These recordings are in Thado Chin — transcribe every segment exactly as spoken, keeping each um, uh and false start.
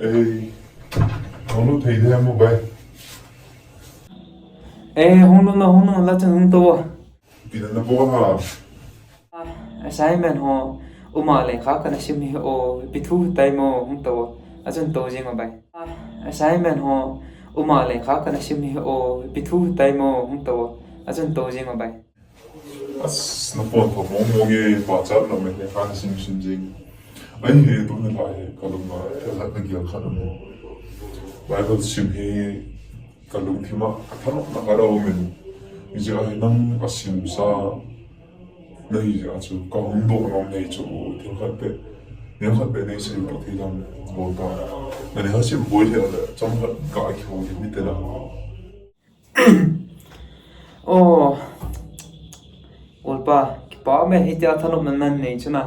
Ei, hung lut thei ding mo bai. Eh, hung lut na, hung lut na, la chang hung to. Ipi na na bol ham? Assignment ho uma le kha kana sim hi o, ipi thu tai mo hung to. Achun to jing a bai. Assignment ho uma le kha kana sim hi o, ipi thu tai mo hung to. Achun to jing a bai. As, na pon pha mong mong e, pachat na me he kha sim sim jing. Ai he, tu na la he, ka lung na, ka la ka gial kha na mo. Bible sim he, ka lungthim a, ka thanop na ka rau min. Ija he nang a sim sa, na hi ja chu, ka hung do nom nei chu, thil khat pe, nei khat pe nei sei ka thei dam, bol ta. Na nei ha sim boi he le, cham khat ka a ki hung di mi te la. Oh, Golpa, kipa me, hitia thanop na nan nei chuna.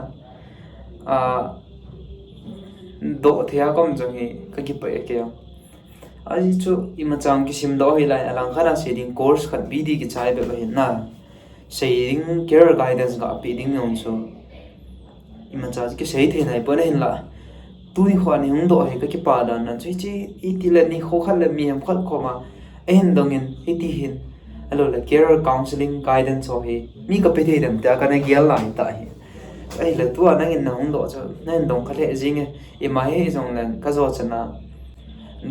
Ah, do thia kom jong hi, ka kipa e ke. Aji chu, ima chang kisim do hi lai, alang khat a sei ding course khat B D kichai be ba hin na. Sei ding career guidance ka pi ding jong chu. Ima cha ki sei thei nai pon ahin la. Tuni kho ni hung do hi ka kipa dan nan chu hichi iti le ni kho khat le mi hem khat kho ma. Ahin dong in hiti hin. Alo le career counseling guidance ho hi. Mi ka pe thei dem te a ka na gial lai ta hi. Ahi le tua nang in na hung do chu. Na hin dong kha le jing e. Ima hi jong le ka jo chana.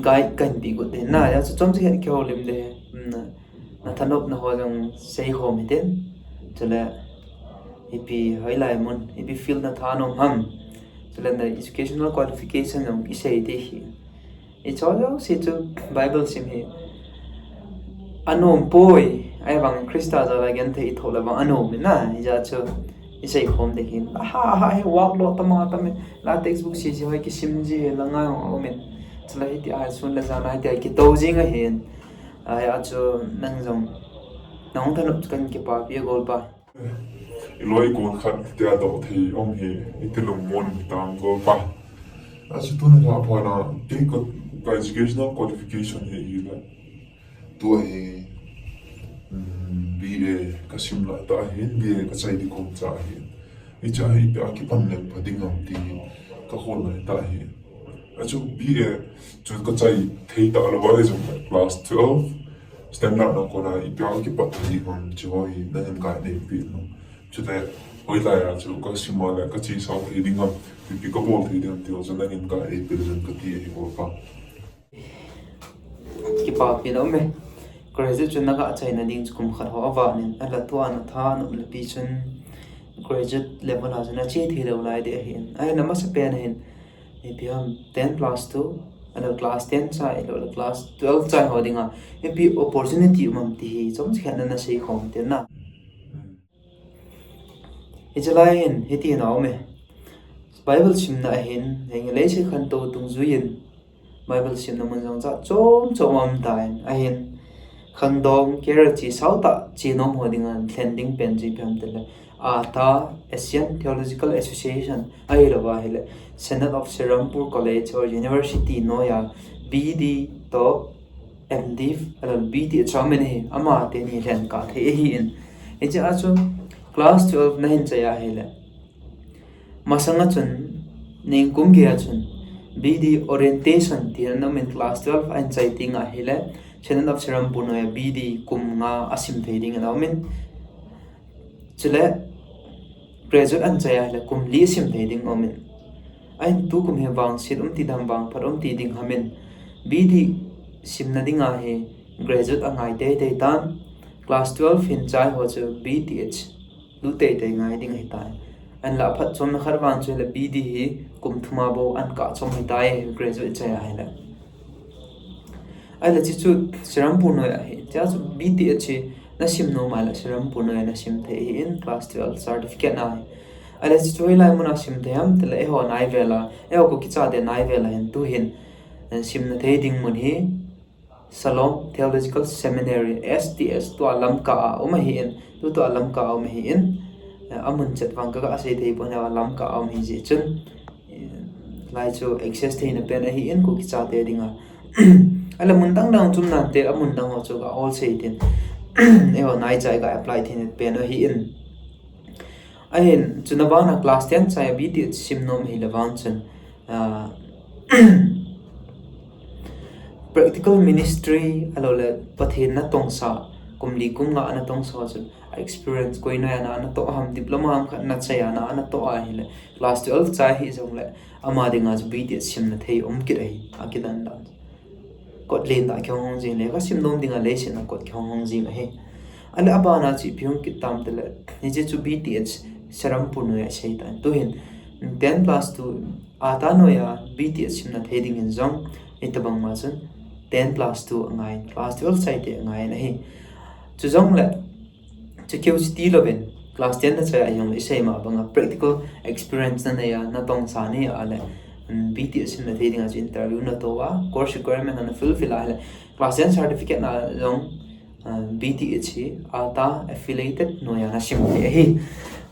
Guide kan pi gut de na ya chu chom chi het ki ho lim de. Na thanop na ho jong sei khom hitin. Chule, ipi hoilai mun, ipi field na thanom ham. Chule na educational qualification jong i sei ti hi. I cho jong si chu Bible sim hi. Anom poi, ai vang Krista ja la gen thei i tho la vang anom na, i ja chu i sei khom de hin. Aha, aha, he work lo tama tame, la textbook si si hoi ki sim ji he la ngai ong amin. Chule hiti a sun la ja na hiti a ki to jing a hin. Ai, achu nang jong, nang thanop chu kan kipapi e Golpa. I loi kon khat tia do thei om hi, i ti lungmon hi tam Golpa. Achu tuni la pha na, kei ko, ka educational qualification hi i le. Tua hi, mm, B A ka sim lai ta hin, B A ka chai di kom cha hin. Hicha hi ipi a kipan leng pha ding ham ti hi ka hol lai ta hi. Achu B A chu ka chai thei ta lo ba jong class twelve standard na kona ipi a kipat thei ding ham chu hoi na hin ka nei pi no. Chute hoilai a chu ka sim a le ka chi sao thei ding ham, ipi ka bol thei ding ham ti ho chu na hin ka ei pi jong ka ti hi Golpa. Kipapi na um e. Graduate chun na ka chaina ding chu kum khat ho a vanin, a la tua na thanop le pi chun graduate level a chun a che thei lo lai de ahin. Ai na masa pen ahin. Ipi ham ten plus two, a la class ten chai, a la class twelve chai ho dinga. Ipi opportunity um am ti hi, chom chi khat na na sei khom te na. Hiche lai hin, hiti hin a um e. Bible simna ahin, henge leiset khantou dungjuiyin Bible simna mun jong cha chom chom um tan, ahin khangdong career chi sao tah chi nom ho dinga lhen ding pen chi pem te le. ATA, Asian Theological Association, ahilou va hile Synod of Serampore College or University noiya B D toh M.Div, alou B.Th amen hi, ama teni lhen kah thei ahin. Hiche a chu class twelve na hin chai a hile. Masang a chun, ningkum gei a chun, B.D orientation ti na min class twelve a hin chai teng a hile, Synod of Serampore noiya B.D kum nga a sim thei ding in a um in. Chule, graduate an chai a hile kum li sim thei ding um in. Ahin tukum hi vangset um ti ding ham vangphat um ti ding ham in. B.D simna dinga hi graduate a ngai teitei tan. Class twelve hin chai ho chu B.Th lut teitei ngai ding ahitai. Ahin la phatchomna khat vang chu hile B.D hi kum thum a bou an kah chom ahitai graduate chai a hile. Ahile hiche chu Serampore noiya hi, hiche a chu B.Th hi na sim nom a hile Serampore noiya na sim thei ahin class twelve certificate na hi. Ahile hiche chu hoilai mun a sim thei ham tile eiho nai vel a, eiho Kuki chate nai vel a hin tu hin, eh, simna thei ding mun hi Shalom Theological Seminary, S T S, tua Lamka a um ahin, tu tua Lamka a um ahin, eh, amun chet vang ka, ka sei thei pon, eh, Lamka a um ahi jeh chun. Lai chu access theina pen ahin Kuki chate dinga. Ahile mun dang dang chom nante, amun dang ho chu ka ol sei tin. Eiho nai chai ka apply theina pen ahin. Ahin, chuna vang na class ten chai a B.Th sim nom ahile vang chun, ah, Practical ministry, ahilou le Pathen natongsa, kum li kum nga natongsa chu experience koi noiya natoh ham, diploma ham khat nachaiya natoh ahile, class twelve chai hijongle, ama dinga chu B T H simna thei um kit ahi, akidan dan. Kot lentah kihong hong jing le, lekha sim nom dinga leiset a kot kihong hong jing ahi. Ahile abana chu ipi hung kit tam tile, hiche chu B T H Serampore noiya isei tan. Tuhin, ten plus two, ata noiya B T H simna thei dingin jong, itobang ma chun, ten plus two angai, class twelve chai te angai ahi. Chujongle, chu keu chu tilouvin, class ten nachaiya hijongle isei ma banga practical experience naneiya, natongsa neiya le, um, B T H simna thei dinga chu interview natoh a, course requirement na fulfill ahile, class ten certificate na jong, uh, B T H hi ata affiliated noiya nasim thei ahi.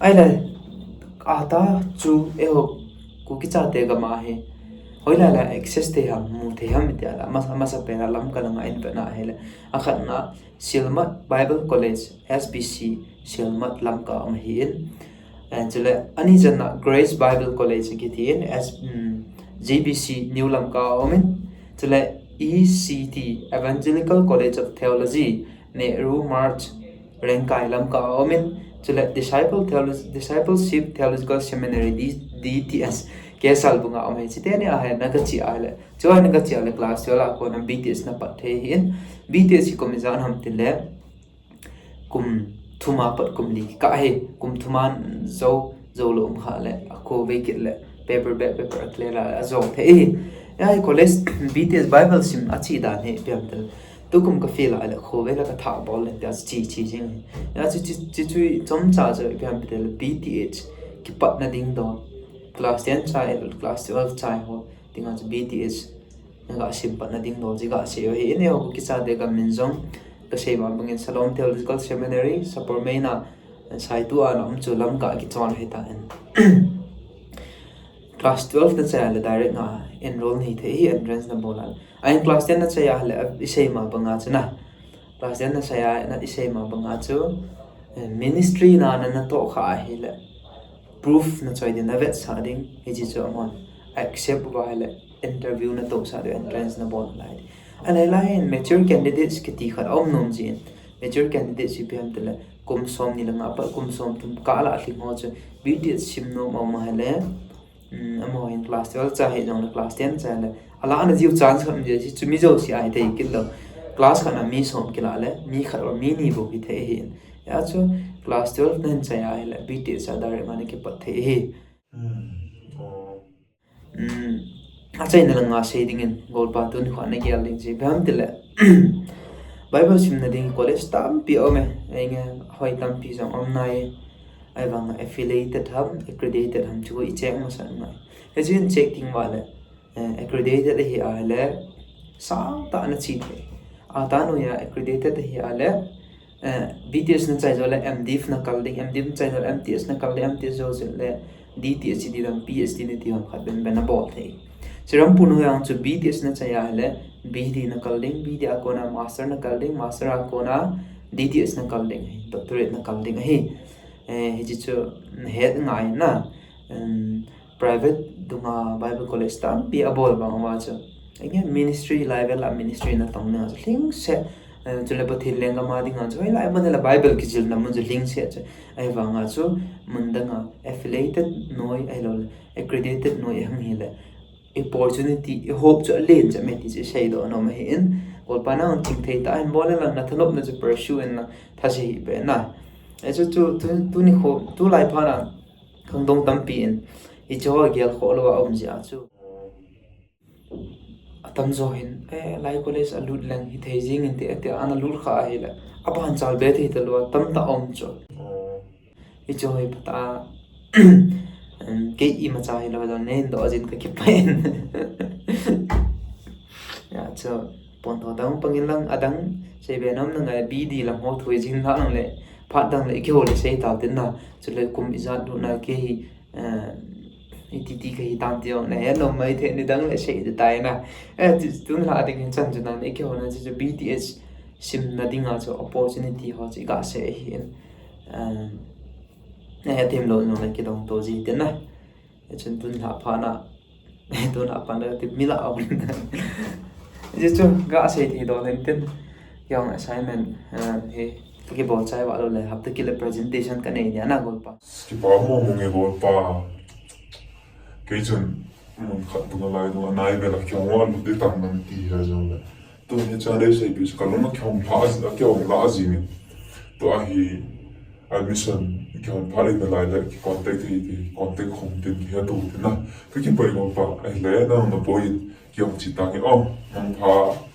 Ahile, ata chu eiho Kuki chate gam a hi hoilai lai access thei ham, mu thei ham iti ahile, amasa, amasa pena Lamka langa ivetna ahile, akhatna Sielmat Bible College, S B C, Sielmat Lamka um ahin. Eh, chule ani channa Grace Bible College kitin, S, um, G B C New Lamka umin. Chule E C T, Evangelical College of Theology, Nehru Marg, Rengkai Lamka umin. Chule Disciple Theolo-, Discipleship Theological Seminary, D-, D T S, Kesalbung a um ahi. Chuteni ahi, nagache ahile. Chuin nagache ahile class twelve a kona B T H napat thei ahin. B T H hi kum ijat ham tile, kum thum a pat kum li kikah ahi, kum thum a jou, jou lou um kha le, akhovei kit le, paper back, paper a clear le, ajou thei ahi. Hiche college B T H Bible sim ache dan hi, ipi ham tile, tukum ka fail a le, khovei le ka thah bol le, tia chu che, che jing ahi. Hiche chu, chu, chu, chomcha chu, ipi ham tile, B T H kipatna ding don, class ten chai, class twelve chai ho, dinga chu B T H naga sim patna ding don chu gasei u ahi. Eiho Kuki chate gam in jong, kasei ma bangin Shalom Theological Seminary, Sapormeina, Saitu a na um chu Lamka kichon ahitan. Class twelve nachai a le direct na enroll nahi thei ahi, entrance nabol a. Ahin class ten nachai a le isei ma banga chu na. Class ten nachai a na isei ma banga chu, eh, ministry na, na, natoh kha ahile, proof nachoi ding, navetsah ding, hiche chu amahon accept uva ahile, interview natohsah diu, entrance nabol nalai. Alai lai in mature candidates kiti khat aum nom jin. Mature candidates ipi ham tile, kum somni le nga pat kum somthum kah lah lhing ho chu B T H sim nom aum ahile, um, amaho hin class twelve chai hijongle class ten chai le, alahna jiu chance khat um jeh chu mi jouse ahi thei kit lou. Class khat na mi som kilah le, mi khat or mi ni bou kithei ahin. Hiche chu class twelve nahin chai a ahile, B T H a direct a nakipat thei ahi. Um, achaina langa sei dingin, golpa tuni kho nagel ding chu ipi ham tile, Bible simna ding college tampi aume, einge hoi tampi jong aum nai, ahivanga affiliated ham, accredited ham chu icheck masat ngai. Hichun check ding uva le, eh, accredited ahi ahile, sangtah nache thei. Ata noiya accredited ahi ahile, eh, B T H nachai jongle M.Div nakal ding, M.Div nachai jongle M.Th nakal ding, M.Th jou jongle D.Th ti ding, Ph.D nati ham khat benben nabol thei. Serampore noiya chu B.Th nachai ahile B.D nakal ding, B.D a kona Master nakal ding, Master a kona D.Th nakal ding, Doctorate nakal ding ahi. Eh, hiche chu nahet ngai na, um, private dunga Bible College tampi abol vang uva chu. Again, ministry level a ministry natong dinga chu lhingset, eh, chule Pathen lenggam a dinga chu hoilai mun le Bible kijilna mun chu lhingset chu. Ahivanga chu mun danga affiliated noi ahilouleh accredited noi ahung hile, opportunity, i hope chu alen chet me ti chu iseidoh nom ahin. Golpa nahung chingthei tah in bol in lang, nathanopna chu pursue in lang, thase hih beh in na. Hichu chu, tu, tuni kho, tulai phat a khangdong tampi in hicheho gelkhoh louva aum jeh a chu. Atamjo hin, eh, lai college a lut leng hithei jeng inte, ati a ana lut kha ahile, apanchal be thei talou a, tamtah aum chu. Hicheho hi phat a, um, kei imacha hilou jong neihin doh jin kakipah in. Hichu, pontho dang pang in lang, adang seibe nom nangai, B.D lam ho thoi jing na lang le, phat dang le ikihou le sei tau tin na, chule kum ijat lut na kei hi, eh, iti ti kahi tam ti jong nahet nom maithei, nidang le sei ding tai na. Eh, tu, tun lha ding hin chan chu nang le ikihou na chu, chu B.Th simna dinga chu opportunity ho chu iga sei ahin. Eh, nahet them lou jong le kidong to ji tin na. Hichun tun lha phat na, tun lha phat na ti mi la aum. Hichu kasei thei doh len tin. Keiho assignment, eh, hi, kakibol chai vah lou le, hapta kit le presentation kanei dia na golpa. Kipa mong mong e golpa. Kei chun mun khat tung lai nung anai vela keiho alut ding tam nan ti hi jong le. Tun hiche a dei sei pi chu kalung a kihong lha, kihong lha jing in. Tua hi admission kihong pha ding nalai le ki contact thei, ki contact khom tin kihe tou tin na. Kakipah e golpa, ahile nang naboi in kihong che tange o, mangpha.